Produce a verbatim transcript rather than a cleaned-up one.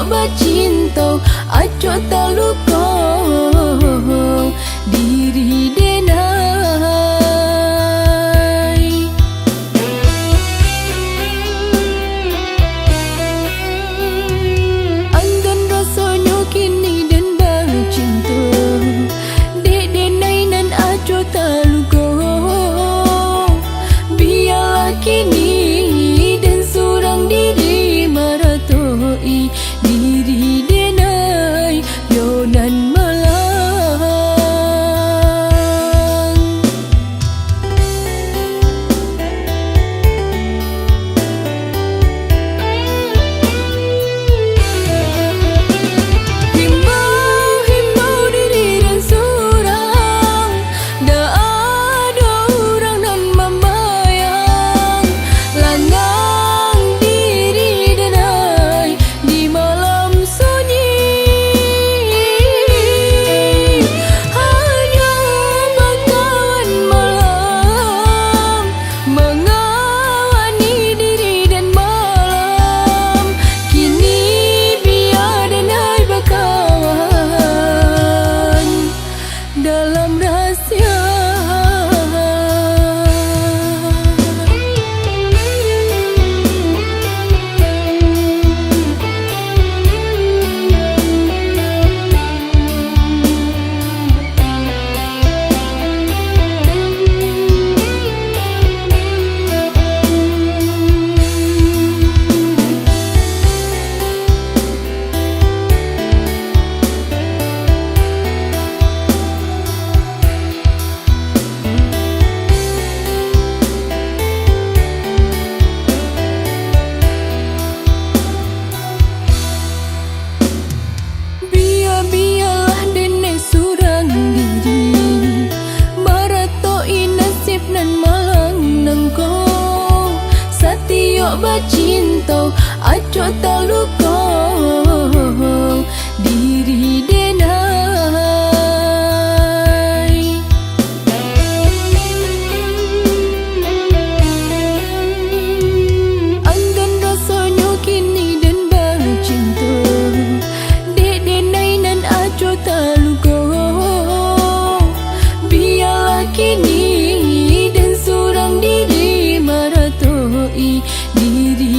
Bacinto, acok taluko diri denai. Anggan rasonyo kini den bacinto, dek denai nan acok taluko. Bialah kini den surang diri maratoi diri denai yo nan malang. Himbau, himbau diri den surang, ndak ado urang nan mambayang. Langang diri denai di malam sunyi, hanyo bakawan malam, mangawani diri den malam. Kini bia denai bakawan dalam rahasia. Bia-bialah denai surang diri, maratoi nasib nan malang nangko. Satiok bacinto, acok taluko diri denai. Anggan rasonyo kini den bacinto, dek denai nan acok taluko. Bialah kini den surang diri maratoi diri